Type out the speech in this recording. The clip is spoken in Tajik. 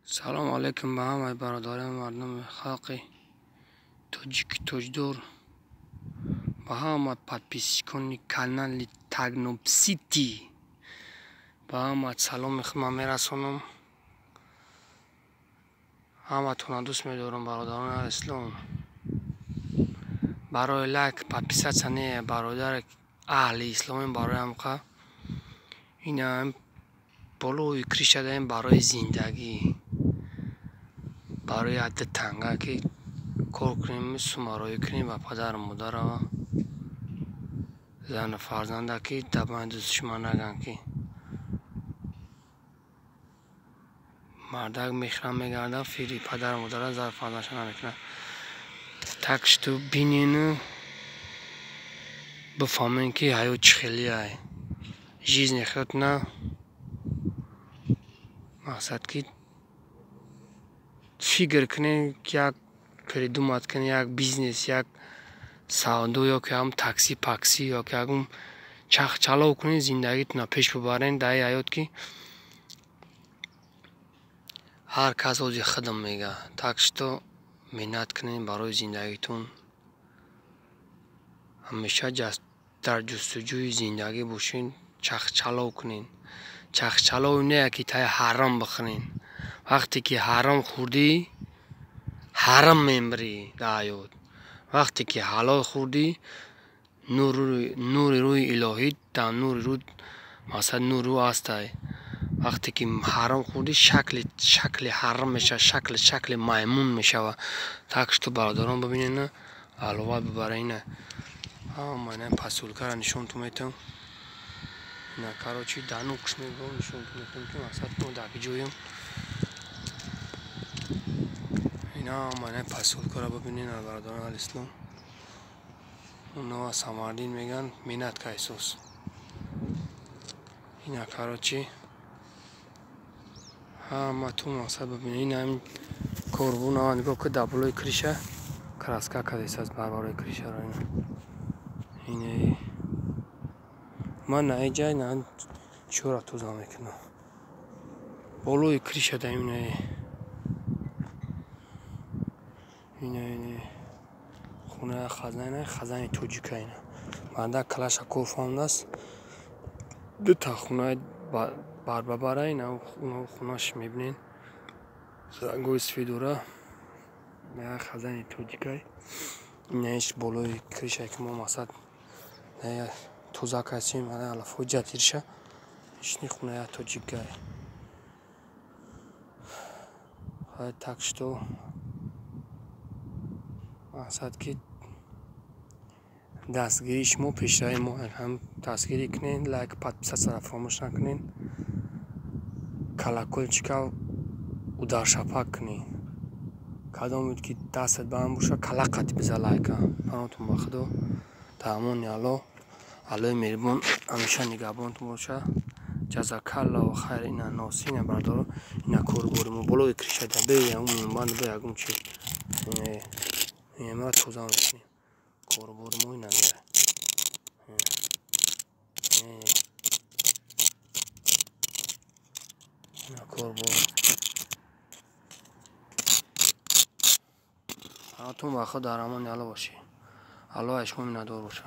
Салом алейкум ба ҳамаи бародарони мардуми халқи тоҷики тоҷдор, ба ҳама подписчикони канали Тагноб Сити, ба ҳама саломи худман мерасонам. Ҳаматонро дӯст медорам, бародарони ислом. Барои лайк, подписаться не, бародари аҳли исломем, барои ҳамқа ина болои крыша даем, барои зиндагӣ, барои адда танга ки кор кунем, сумароӣ кунем ба падару модарава, зану фарзанда, ки дар байни душман нагӯянд, ки мардак мехӯрад, мегардад, фири падару модара, зану фарзандаша намекунад. Так что бинену бифаҳмем, ки ҳаёт чӣ хелиай. Жизни худна мақсад ки фикр кунем, як придумать кунем, як бизнес, як савдо, ё ки ҳам такси пакси, ё ки ягон чахчалов кунем, зиндагитонро пеш бибарем дар ин ҳаёт, ки ҳар кас ози худам мегӯяд. Так что меҳнат кунем барои зиндагитон, ҳамеша дар ҷустуҷӯи зиндагӣ бошед, чахчалов кунед. Чахчалов не, ки таи ҳаром бихӯред. Вақте ки ҳаром хӯрдӣ, ҳаром мемирӣ дар ҳаёт. Вақте ки ҳалол хӯрдӣ, нури рӯи илоҳӣ дар нури рӯ, мақсад нури рӯ ҳастай. Вақте ки ҳаром хӯрдӣ, шакли ҳаром мешавад, шакли маймун мешавад. Так что, бародарон, бибинед, алова бибаред. Ина ҳама ина посылкаро нишонтон метавам. Ина, короче, данукш мебарам, нишонтон метавам, ки мақсад мо дар ҷоем. Ина ҳама ина посылкаро бибинед, бародарон алислом. Онҳо Самардин мегӯянд, меҳнат кайсос. Ина, короче, ҳаматон мақсад бибинед. Ина ҳамин корбун, нигоҳ ки дар болои крыша краска кардааст, бар болои крышаро. Ина ман на ҷай на чора тоза мекунам. Болои крыша да ина ина ина хонаи хазана, хазани тоҷика ина. Мардак калаша кор фаҳмидааст. Дута хонаи барбабара, ина хонаш мебинед. Рангҳои сафед дора. Хазани тоҷикай. Инаиш болои крыша, ки мо мақсад тоза кардем, алафҳои ҷатирша. Ишни хонаи тоҷикай. Так что мақсад ки дастгирии шумо пешравии мо. Ҳам дастгирӣ кунед, лайк, подписаться фаромӯш накунед, колокольчика ударшапак кунед. Кадом ки дастат ба ҳам бошад, калақати биза лайка. Паноҳтон ба Худо, дар амони Аллоҳ. Аллоҳи меҳрибон ҳамеша нигаҳбонтон бошад. Ҷазакаллоҳу хайр. Ина носи, ина бародаро, ина корбори мо болои крыша да бе ягон мебанд, бе ягон чи. Ина тоза мекунем. Корбори мо ина мера. Ина корбор. Паноҳтон ба Худо, дар амони Аллоҳ бошед. Аллоҳ аз шумо миннатдор бошад.